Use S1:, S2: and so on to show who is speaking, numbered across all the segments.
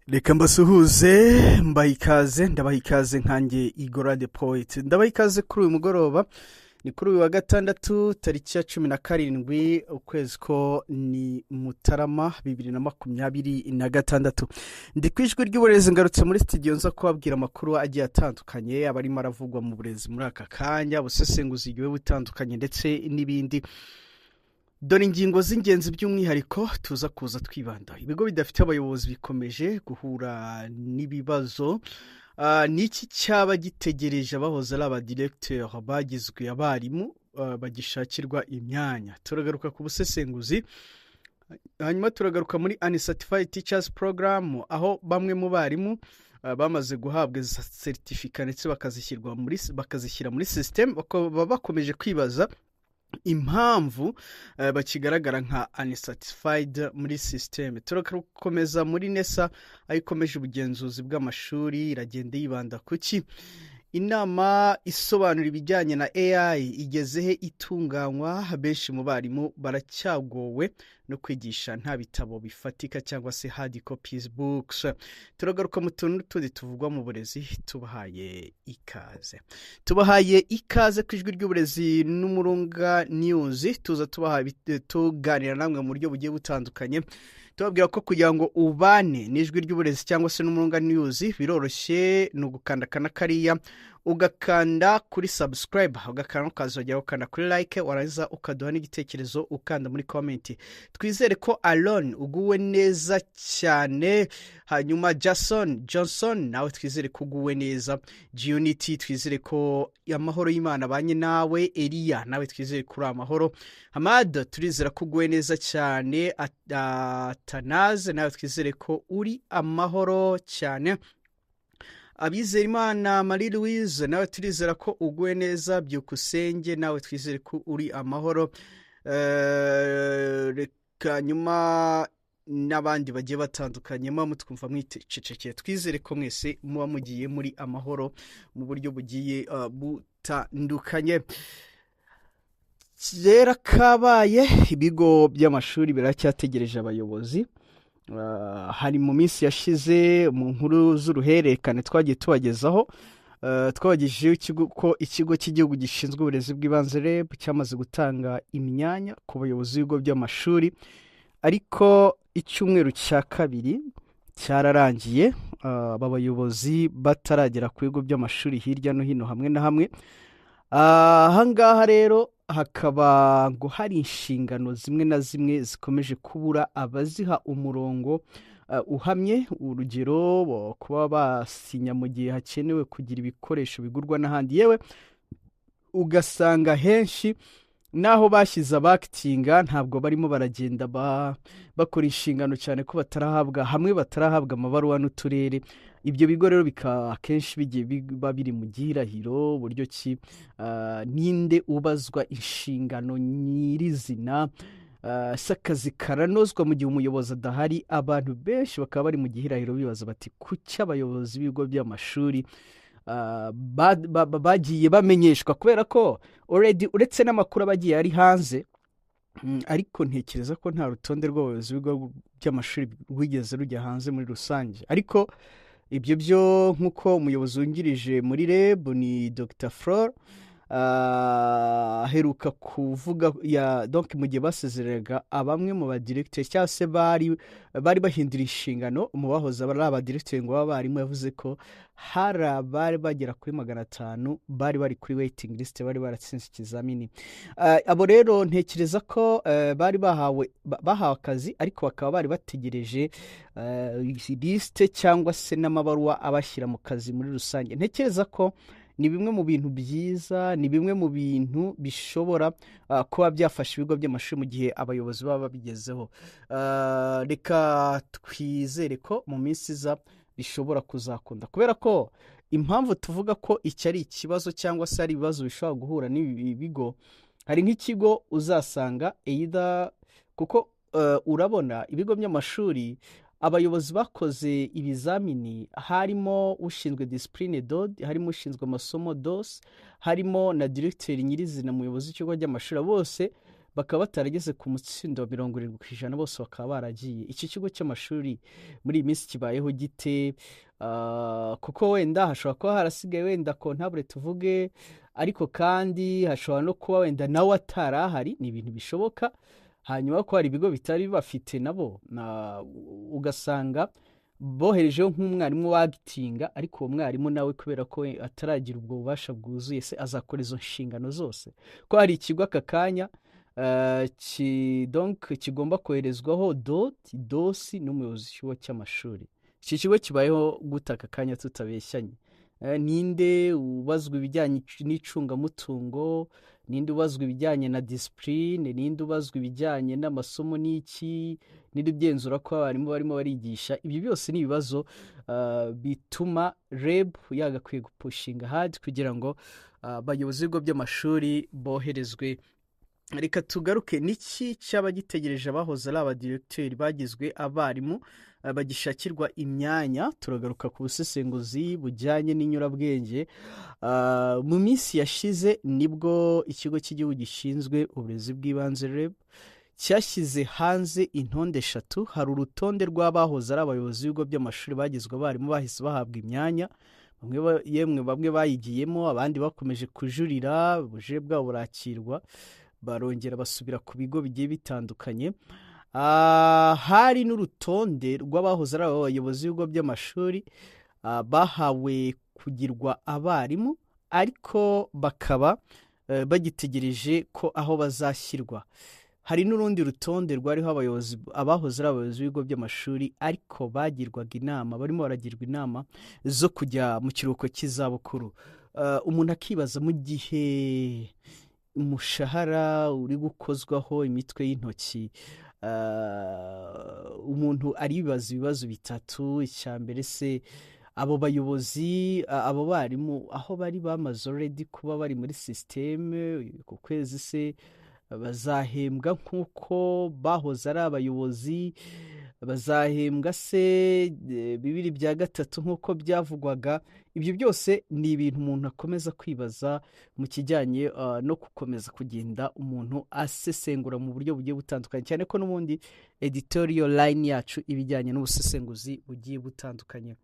S1: Reka mbasuhuze, mbaha ikaze, ndabaha ikaze nkanjye Igora the Poet. Ndabaha ikaze kuri uyu mugoroba. Ni kuri uyu wa gatandatu, tariki ya 17, ukwezi ko ni Mutarama, 2026. Ndi ku Ijwi ry'Uburezi, ngarutse muri studio nza kubabwira amakuru agiye atandukanye aba arimo aravugwa mu burezi muri aka kanya, ubusesenguzi bugiye butandukanye ndetse n'ibindi. Dore ingingo z'ingenzi by'umwihariko tuza kuza twibanda: ibigo bidafite abayobozi bikomeje guhura n'ibibazo. Ni iki cyaba gitegereje abahoze ari abadiregiteri bagizwe abarimu bagishakirwa imyanya? Turagaruka ku busesenguzi. Hanyuma turagaruka muri Uncertified Teachers Program, aho bamwe mu barimu bamaze guhabwa seritifika ndetse bakazishyira muri sisiteme, bakaba bakomeje kwibaza impamvu bakigaragara nka uncertified muri sisiteme. Turakomeza muri NESA, aho ikomeje ubugenzuzi bw'amashuri. Iragenda yibanda ku ki? Inama isobanura ibijyanye na AI igeze he itunganywa? Benshi mu barimu baracyagowe no kwigisha nta bitabo bifatika cyangwa se hard copies books. Turagaruka mu tuntu n'utundi tuvugwa mu burezi. Tubahaye ikaze, tubahaye ikaze ku Ijwi ry'Uburezi n'Umurunga News. Tuza tubahaye, tuganira namwe mu buryo bugiye butandukanye. Tubabwira ko kugira ngo ubane n'Ijwi ry'Uburezi cyangwa se n'Umurunga News biroroshye, ni ugukanda aka na kariya, ugakanda kuri subscribe, ugakanda ukazongera ukanda kuri like, warangiza ukaduha n'igitekerezo ukanda muri comment. Twizere ko Alon uguwe neza cyane. Hanyuma Jason Johnson, nawe twizere ko uguwe neza. Unity, twizere ko amahoro y'Imana abanye nawe. Eliya, nawe twizere ko uri amahoro. Hamad, turizera ko uguwe neza cyane. Atanaze, nawe twizere ko uri amahoro cyane. Abizerimana Marie Louise, nawe turizera ko uguwe neza. Byukusenge, nawe twizere ko uri amahoro. Reka nyuma n'abandi bagiye batandukanye muba mutwumva mwicecekeye, twizere ko mwese muba mugiye muri amahoro mu buryo bugiye butandukanye. Kera kabaye, ibigo by'amashuri biracyategereje abayobozi. Hari mu minsi yashize, mu nkuru z'uruhererekane twagiye tubagezaho, twabagejejeho ko Ikigo cy'Igihugu gishinzwe Uburezi bw'Ibanze, REB, cyamaze gutanga imyanya ku bayobozi b'ibigo by'amashuri, ariko icyumweru cya kabiri cyararangiye aba bayobozi bataragera ku bigo by'amashuri hirya no hino hamwe na hamwe. Ahangaha rero hakaba ngo hari inshingano zimwe na zimwe zikomeje kubura abaziha umurongo uhamye. Urugero, kuba basinya mu gihe hakenewe kugira ibikoresho bigurwa n'ahandi. Yewe, ugasanga henshi n'aho bashyize abakitinga ntabwo barimo baragenda bakora inshingano, cyane ko batarahabwa, hamwe batarahabwa amabaruwa n'uturere. Ibyo bigo rero bikaba akenshi bigiye biba biri mu gihirahiro uburyo ki ninde ubazwa inshingano nyirizina? Se akazi karanozwa mu gihe umuyobozi adahari? Abantu benshi bakaba bari mu gihirahiro, bibaza bati: "Kuki abayobozi b'ibigo by'amashuri bagiye bamenyeshwa?" Kubera ko already uretse n'amakuru aba agiye ari hanze, ariko ntekereza ko nta rutonde rw'abayobozi b'ibigo by'amashuri rwigeze rujya hanze muri rusange. Ariko ibyo byo, nk'uko umuyobozi wungirije muri REB, ni Dr Flor, aheruka kuvuga ya, donc mu gihe basezereraga bamwe mu badiregiteri cyangwa se bari bahindura inshingano mu bahoze ari abadiregiteri ngo b'abarimu, yavuze ko hari abari bagera kuri 500 bari bari kuri waiting list, bari baratsinze ikizamini. Abo rero ntekereza ko bari bahawe akazi, ariko bakaba bari bategereje lisite cyangwa se n'amabaruwa abashyira mu kazi muri rusange. Ntekereza ko ni bimwe mu bintu byiza, ni bimwe mu bintu bishobora kuba byafasha ibigo by'amashuri mu gihe abayobozi baba babigezeho. Reka twizere ko mu minsi iza bishobora kuzakunda, kubera ko impamvu tuvuga ko iki ari ikibazo cyangwa se ari ibibazo bishobora guhura n'ibi bigo, hari nk'ikigo uzasanga either, kuko urabona ibigo by'amashuri, abayobozi bakoze ibizamini harimo ushinzwe discipline, DOD, harimo ushinzwe amasomo, DOS, harimo na diregiteri nyirizina, umuyobozi w'ikigo cy'amashuri, bose. bakaba batarageze ku mutsindo wa 70%, bose bakaba baragiye. Iki kigo cy'amashuri muri iyi minsi kibayeho gite? Kuko wenda hashobora kuba harasigaye wenda comptable tuvuge, ariko kandi hashobora no kuba wenda nawe atarahari, ni ibintu bishoboka. Hanyuma ko hari ibigo bitari bafite nabo, ugasanga boherejeho nk'umwarimu wagitinga, ariko uwo mwarimu nawe kubera ko ataragira ubwo bubasha bwuzuye, se azakora izo nshingano zose? Ko hari ikigo aka kanya donc kigomba koherezwaho DOT, DOS n'umuyobozi w'ikigo cy'amashuri. Iki kigo kibayeho gute aka kanya tutabeshyanye? Ninde ubazwa ibijyanye n'icungamutungo? Ninde ubazwa ibijyanye na discipline? Ninde ubazwa ibijyanye n'amasomo n'iki? Ninde ugenzura ko abarimu barimo barigisha? Ibyo byose ni ibibazo bituma REB yagakwiye gupushinga hard kugira ngo abayobozi b'ibigo by'amashuri boherezwe. Reka tugaruke, niki cyaba gitegereje abahoze ari abadiregiteri bagizwe abarimu bagishakirwa imyanya? Turagaruka ku busesenguzi bujyanye n'inyurabwenge. Mu minsi yashize nibwo ikigo cy'igihugu gishinzwe uburezi bw'ibanze, REB, cyashyize hanze intonde eshatu. Hari urutonde rw'abahoze ari abayobozi b'ibigo by'amashuri bagizwe abarimu bahise bahabwa imyanya, yemwe bamwe bayigiyemo, abandi bakomeje kujurira, ubujurire bwabo burakirwa, barongera basubira ku bigo bigiye bitandukanye. Hari n'urutonde rw'abahoze ari abayobozi b'ibigo by'amashuri bahawe kugirwa abarimu, ariko bakaba bagitegereje ko aho bazashyirwa. Hari n'urundi rutonde rwariho abayobozi, abahoze ari abayobozi b'ibigo by'amashuri, ariko bagirwaga inama, barimo baragirwa inama zo kujya mu kiruhuko cy'izabukuru. Umuntu akibaza, mu gihe umushahara uri gukozwaho imitwe y'intoki, umuntu aribaza ibibazo bitatu. Icya mbere, se abo bayobozi, abo barimu aho bari bamaze already kuba bari muri système, ku kwezi se bazahembwa nk'uko bahoze ari abayobozi? Bazahembwa se 2/3 nk'uko byavugwaga? Ibyo byose ni ibintu umuntu akomeza kwibaza mu kijyanye no gukomeza kugenda umuntu asesengura mu buryo bugiye butandukanye, cyane ko n'ubundi editorial line yacu ibijyanye n'ubusesenguzi bugiye butandukanye.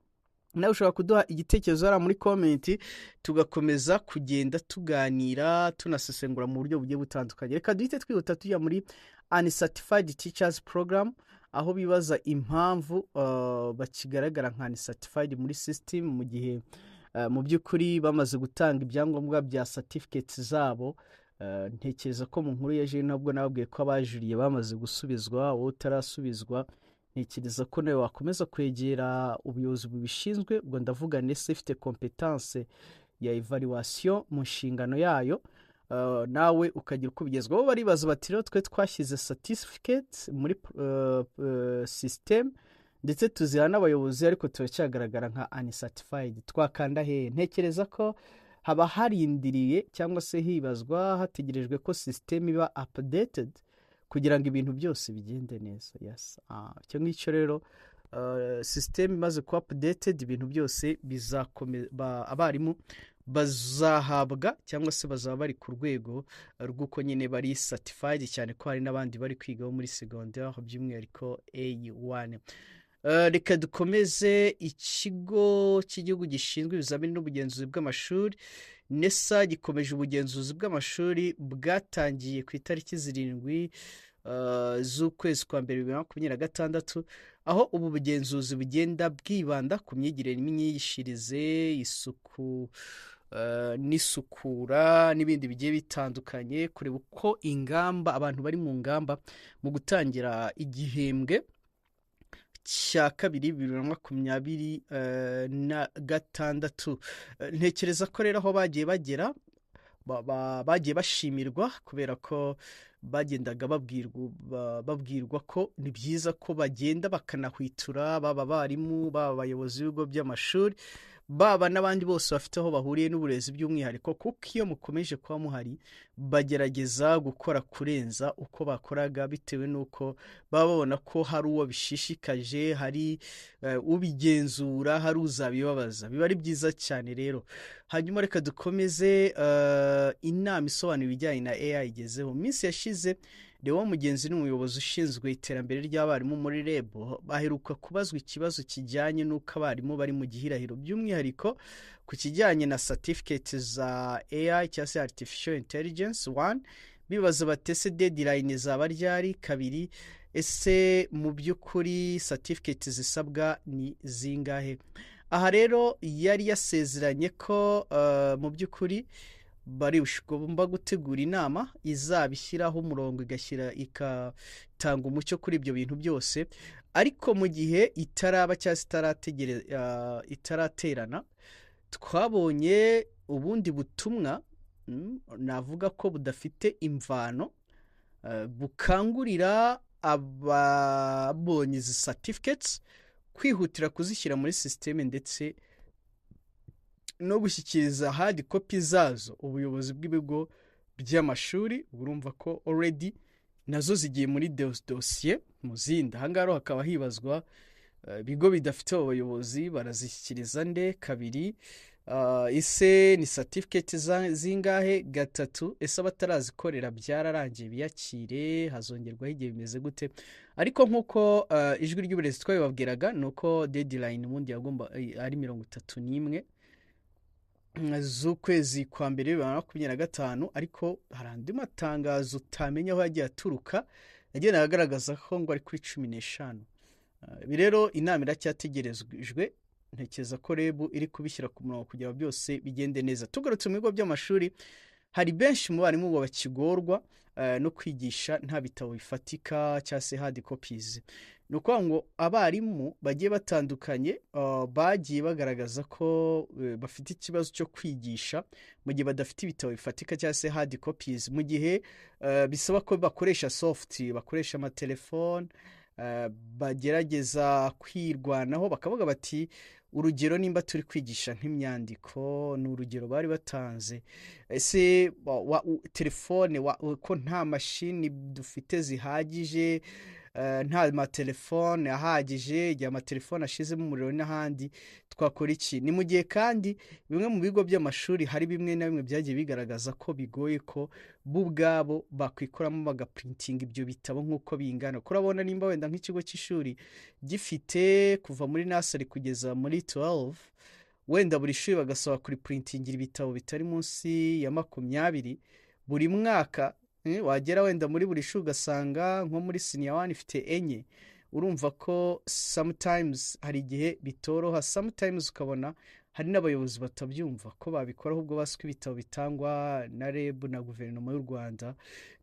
S1: Nawe ushobora kuduha igitekerezo hariya muri comment, tugakomeza kugenda tuganira, tunasesengura mu buryo bugiye butandukanye. Reka duhite twihuta tujya muri Uncertified Teachers Program, aho bibaza impamvu bakigaragara nka uncertified muri system mu gihe mu by'ukuri bamaze gutanga ibyangombwa bya certificates zabo. Ntekereza ko mu nkuru ya jene nabwo nababwiye ko abajuriye bamaze gusubizwa. Wowe utarasubizwa, ntekereza ko nawe wakomeza kwegera ubuyobozi bubishinzwe, ubwo ndavuga NESA ifite compétence ya evaluation mu nshingano yayo, nawe ukagira uko ubigezwa. Bo baribaza bati: "Rero twe twashyize certificate muri system, ndetse tuziha n'abayobozi, ariko turacyagaragara nka uncertified, twakanda hehe?" Ntekereza ko haba harindiriye cyangwa se hibazwa, hategerejwe ko system iba updated kugira ngo ibintu byose bigende neza. Yes, icyo ngicyo rero, system imaze kuba updated, ibintu byose bizakomeza, abarimu bazahabwa cyangwa se bazaba bari ku rwego rw'uko nyine bari certified, cyane ko hari n'abandi bari kwigaho muri secondaire, by'umwihariko A1. Reka dukomeze. Ikigo cy'igihugu gishinzwe ibizamini n'ubugenzuzi bw'amashuri, NESA, gikomeje ubugenzuzi bw'amashuri bwatangiye ku itariki 7 z'ukwezi kwa mbere 2026, aho ubu bugenzuzi bugenda bwibanda ku myigire n'imyigishirize, isuku n'isukura n'ibindi bigiye bitandukanye, kureba uko ingamba, abantu bari mu ngamba mu gutangira igihembwe cya kabiri 2026. Ntekereza ko rero aho bagiye bagera bagiye bashimirwa, kubera ko bagendaga babwirwa ko ni byiza ko bagenda bakanahwitura, baba abarimu, baba abayobozi b'ibigo by'amashuri, baba n'abandi bose bafite aho bahuriye n'uburezi by'umwihariko, kuko iyo mukomeje kuba muhari bagerageza gukora kurenza uko bakoraga, bitewe n'uko baba babona ko hari uwo bishishikaje, hari ubigenzura, hari uzabibabaza. Biba ari byiza cyane rero. Hanyuma reka dukomeze. Inama isobanura ibijyanye na AI igezeho mu minsi yashize. Leon Mugenzi ni umuyobozi ushinzwe iterambere ry'abarimu muri REB, baheruka kubazwa ikibazo kijyanye n'uko abarimu bari mu gihirahiro, by'umwihariko ku kijyanye na certificate za AI cyangwa se Artificial Intelligence. One, bibaza bati: "Ese deadline zaba ryari?" Kabiri, ese mu by'ukuri certificate zisabwa ni zingahe? Aha rero yari yasezeranye ko mu by'ukuri bari bugomba gutegura inama izabishyiraho umurongo, igashyira, igatanga umucyo kuri ibyo bintu byose. Ariko mu gihe itaraba cyangwa se itaraterana, twabonye ubundi butumwa, navuga ko budafite imvano, bukangurira ababonye izi certificates kwihutira kuzishyira muri sisiteme ndetse no gushyikiriza hard copy zazo ubuyobozi bw'ibigo by'amashuri. Urumva ko already nazo zigiye muri dosiye mu zindi. Ahangaha rero hakaba hibazwa, ibigo bidafite abo bayobozi barazishyikiriza nde? Kabiri, ese ni certificate zingahe? Gatatu, ese abatarazikorera byararangiye biyakire, hazongerwaho igihe, bimeze gute? Ariko nk'uko Ijwi ry'Uburezi twabibabwiraga, ni uko deadline ubundi yagomba ari 31 z'ukwezi kwa mbere 2025. Ariko hari andi matangazo utamenya aho yagiye aturuka yagendaga agaragaza ko ngo ari kuri 15. Ibi rero inama iracyategerejwe. Ntekereza ko REB iri kubishyira ku murongo kugira ngo byose bigende neza. Tugarutse mu bigo by'amashuri, hari benshi mu barimu ngo bakigorwa no kwigisha nta bitabo bifatika cyangwa se hard copies. Ni ukuvuga ngo abarimu bagiye batandukanye bagiye bagaragaza ko bafite ikibazo cyo kwigisha mu gihe badafite ibitabo bifatika cyangwa se hard copies, mu gihe bisaba ko bakoresha soft, bakoresha amatelefone, bagerageza kwirwanaho. Bakavuga bati, urugero, nimba turi kwigisha nk'imyandiko, ni urugero bari batanze, ese telefone ko nta mashini dufite zihagije, nta matelefone ahagije, igihe amatelefone ashizemo umuriro n'ahandi twakora iki? Ni mu gihe kandi bimwe mu bigo by'amashuri hari bimwe na bimwe byagiye bigaragaza ko bigoye ko bo ubwabo bakwikoramo bagaprintinga ibyo bitabo nk'uko bingana. Kurabona nimba wenda nk'ikigo cy'ishuri gifite kuva muri nursery kugeza muri 12, wenda buri shuri bagasaba kuriprintingira ibitabo bitari munsi ya 20 buri mwaka, wagera wenda muri buri shuri ugasanga nko muri senior one ifite enye. Urumva ko sometimes hari igihe bitoroha, sometimes ukabona hari n'abayobozi batabyumva ko babikora, ahubwo baswe ibitabo bitangwa na REB na guverinoma y'u Rwanda.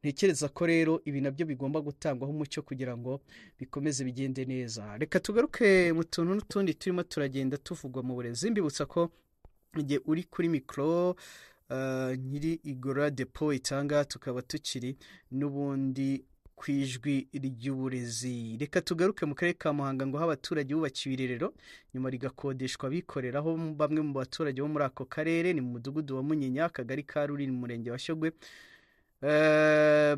S1: Ntekereza ko rero ibi nabyo bigomba gutangwaho umucyo kugira ngo bikomeze bigende neza. Reka tugaruke mu tuntu n'utundi turimo turagenda tuvugwa mu burezi. Mbibutsa ko igihe uri kuri mikoro nyiri Igora Depo itanga, tukaba tukiri n'ubundi ku Ijwi ry'Uburezi. Reka tugaruke mu karere ka Muhanga, ngo aho abaturage bubakiwe irerero nyuma rigakodeshwa abikoreraho. Bamwe mu baturage bo muri ako karere, ni mu mudugudu wa Munyinya, akagari ka Ruri, mu murenge wa Shyogwe,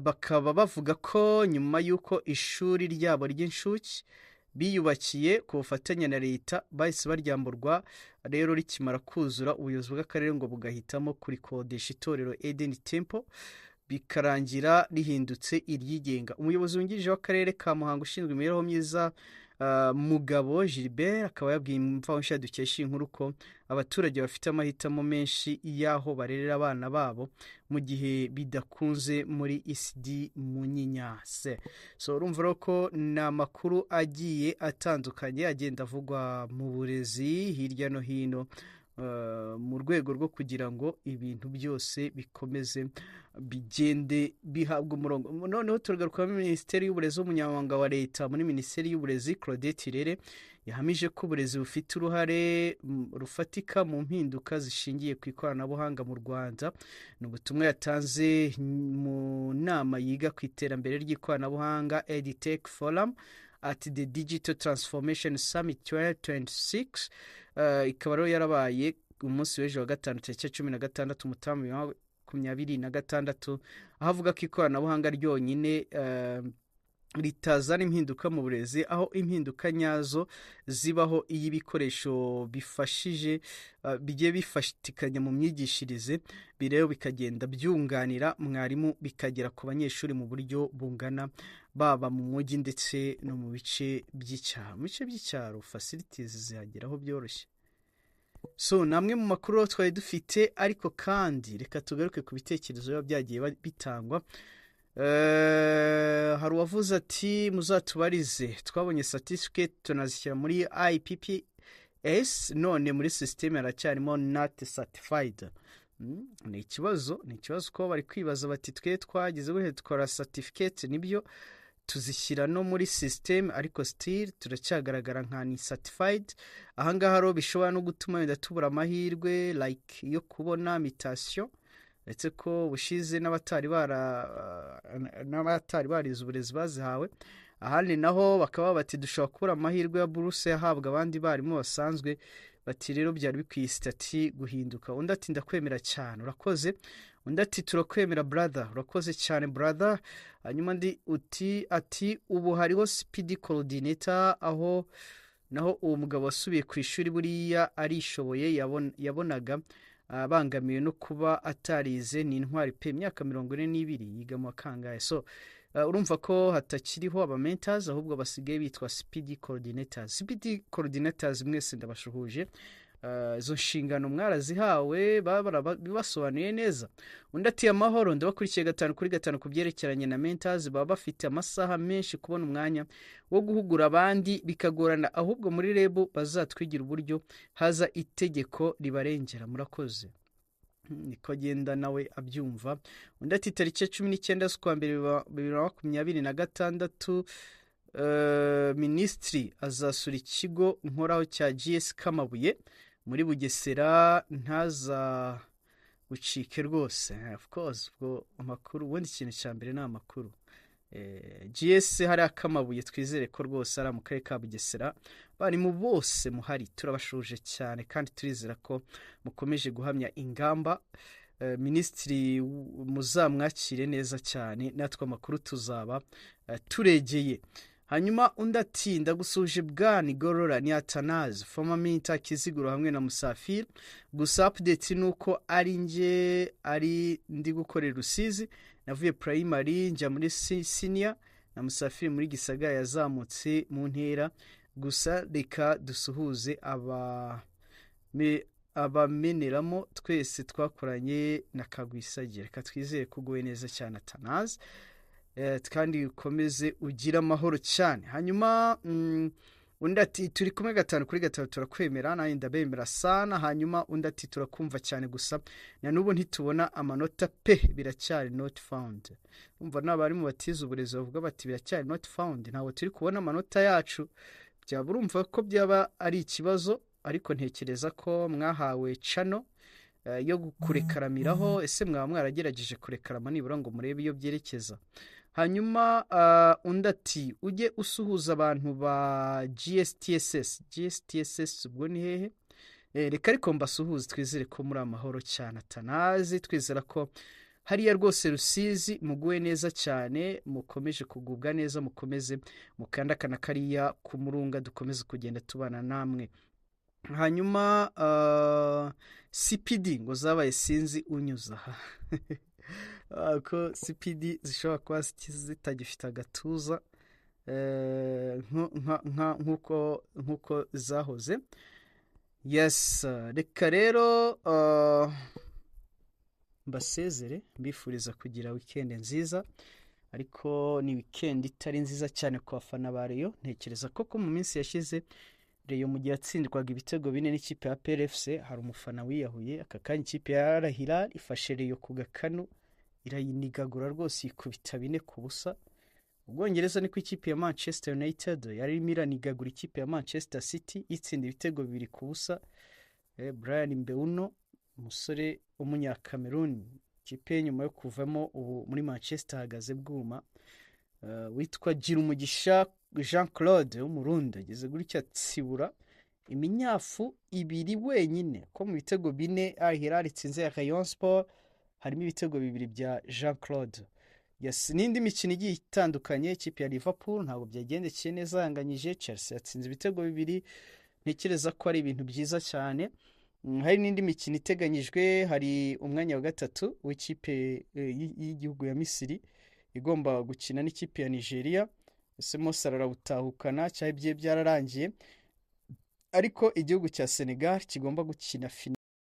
S1: bakaba bavuga ko nyuma y'uko ishuri ryabo ry'inshuke biyubakiye ku bufatanye na leta bahise baryamburwa rero rikimara kuzura, ubuyobozi bw'akarere ngo bugahitamo kurikodesha itorero Eden Temple, bikarangira rihindutse iryigenga. Umuyobozi wungirije w'akarere ka Muhanga ushinzwe imibereho myiza, Mugabo Gilbert, akaba yabwiye Imvaho Nshya dukesha iyi nkuru ko abaturage bafite amahitamo menshi y'aho barerera abana babo, mu gihe bidakunze muri ECD Munyinya se. So urumva rero ko ni amakuru agiye atandukanye agenda avugwa mu burezi hirya no hino, mu rwego rwo kugira ngo ibintu byose bikomeze bigende bihabwa umurongo. Noneho turagaruka muri Minisiteri y'Uburezi. Umunyamabanga wa Leta muri Minisiteri y'Uburezi, Claudette Irere, yahamije ko uburezi bufite uruhare rufatika mu mpinduka zishingiye ku ikoranabuhanga mu Rwanda. Ni ubutumwa yatanze mu nama yiga ku iterambere ry'ikoranabuhanga, EdTech Forum at the Digital Transformation Summit 2026. Ikaba rero yarabaye umunsi w'ejo wa gatanu, tariki ya 16 Mutarama 2026, aho avuga ko ikoranabuhanga ryonyine Ritazana impinduka mu burezi, aho impinduka nyazo zibaho iyo ibikoresho bifashije bigiye bifatikanya mu myigishirize, rero bikagenda byunganira mwarimu, bikagera ku banyeshuri mu buryo bungana, baba mu mujyi ndetse no mu bice by'icyaro. Mu bice by'icyaro facilities zihageraho byoroshye. So ni amwe mu makuru twari dufite, ariko kandi reka tugaruke ku bitekerezo biba byagiye bitangwa. Hari uwavuze ati: "Muzatubarize, twabonye certificate tunazishyira muri IPPS, none muri system haracyarimo not certified." Ni ikibazo, ni ikibazo ko bari kwibaza bati: "Twe twagize gute, dukora certificate, nibyo, tuzishyira no muri system, ariko still turacyagaragara nka ni certified." Ahangaha rero bishobora no gutuma wenda tubura amahirwe like yo kubona mutation, ndetse ko bushize n'abatari barize uburezi bazihawe. Ahandi naho bakaba bati: "Dushobora kubura amahirwe ya buruse ahabwa abandi barimu basanzwe." Bati: "Rero byari bikwiye status guhinduka." Undi ati: "Ndakwemera cyane, urakoze." Undi ati: "Turakwemera brother." Urakoze cyane brother. Hanyuma undi ati: "Ubu hariho CPD coordinator, aho naho uwo mugabo wasubiye ku ishuri buriya arishoboye, yabonaga abangamiwe no kuba atarize, ni intwari pe, imyaka 42, yiga mu wa kangahe?" So urumva ko hatakiriho aba mentors, ahubwo basigaye bitwa CPD coordinators. CPD coordinators mwese ndabashuhuje. Izo nshingano mwarazihawe, bibasobanuye neza. Undi ati: "Amahoro, ndabakurikiye 5 kuri 5. Ku byerekeranye na mentors, baba bafite amasaha menshi, kubona umwanya wo guhugura abandi bikagorana. Ahubwo muri REB bazatwigira uburyo haza itegeko ribarengera. Murakoze." Niko agenda nawe abyumva. Undi ati: "Tariki ya 19 z'ukwa mbere 2026, minisitiri azasura ikigo nkoraho cya GS Kamabuye muri Bugesera, ntaza bucike rwose." Of course, ubwo amakuru, ubundi ikintu cya mbere ni amakuru. GS hariya Kamabuye, twizere ko rwose ari mu karere ka Bugesera. Abarimu bose muhari turabashuje cyane, kandi turizera ko mukomeje guhamya ingamba. Minisitiri muzamwakire neza cyane, natwe amakuru tuzaba turegeye. Hanyuma undi ati: "Ndagusuje bwani Gorora, ni Atanazi former mentor Kiziguro hamwe na Musafiri. Gusa update ni uko ari njye ari ndi gukorera Rusizi, navuye primary njya muri senior, na Musafiri muri Gisagara yazamutse mu ntera. Gusa reka dusuhuze abameneramo twese twakoranye na Kagwisage." Reka twizere ko uguwe neza cyane Atanazi, kandi ukomeze ugire amahoro cyane. Hanyuma undi ati: "Turi kumwe 5 kuri 5, turakwemera." Nanjye ndabemera sana. Hanyuma undi ati: "Turakumva cyane, gusa na n'ubu ntitubona amanota pe, biracyari not found." Umva, n'abarimu batize uburezi bavuga bati: "Biracyari not found, ntabwo turi kubona amanota yacu." Byaba, urumva ko byaba ari ikibazo, ariko ntekereza ko mwahawe channel yo kurekaramiraho. Ese mwaba mwaragerageje kurekarama nibura ngo murebe iyo byerekeza? Hanyuma undi ati: "Ujye usuhuza abantu ba GSTSS." GSTSS ubwo ni hehe? Reka ariko mbasuhuze, twizere ko muri amahoro cyane. Atanazi, twizera ko hariya rwose Rusizi muguwe neza cyane, mukomeje kugubwa neza, mukomeze mukandakana kariya ku murunga, dukomeze kugenda tubana namwe. Hanyuma CPD ngo zabaye sinzi unyuza aha ko CPD zishobora kuba zitagifite agatuza nk'uko zahoze. Yes, reka rero mbasezere, mbifuriza kugira weekend nziza, ariko ni weekend itari nziza cyane ku bafana ba Rayon. Ntekereza ko mu minsi yashize Rayon mu gihe yatsindwaga ibitego 4 n'ikipe ya PRFC, hari umufana wiyahuye. Aka kanya ikipe ya Al Hilal ifashe Rayon ku gakanu, irayinigagura rwose, ikubita 4-0. Ubwongereza niko ikipe ya Manchester United yari irimo iranigagura ikipe ya Manchester City, itsinda ibitego 2-0. Bryan Mbeumo, umusore w'umunyakameruni, ikipe nyuma yo kuvamo ubu muri Manchester ahagaze bwuma. Witwa Girumugisha Jean Claude w'Umurundi ageze gutya tsibura iminyafu ibiri wenyine, ko mu bitego 4 Al Hilal itsinze ya Rayon Sport harimo ibitego 2 bya Jean Claude. Yes, n'indi mikino igiye itandukanye, ikipe ya Liverpool ntabwo byagendekeye neza, yanganyije. Chelsea yatsinze ibitego 2, ntekereza ko ari ibintu byiza cyane. Hari n'indi mikino iteganyijwe, hari umwanya wa gatatu w'ikipe y'igihugu ya Misiri igomba gukina n'ikipe ya Nigeria. Ese Mo Salah arawutahukana cyangwa ibye byararangiye? Ariko igihugu cya Senegal kigomba gukina finale.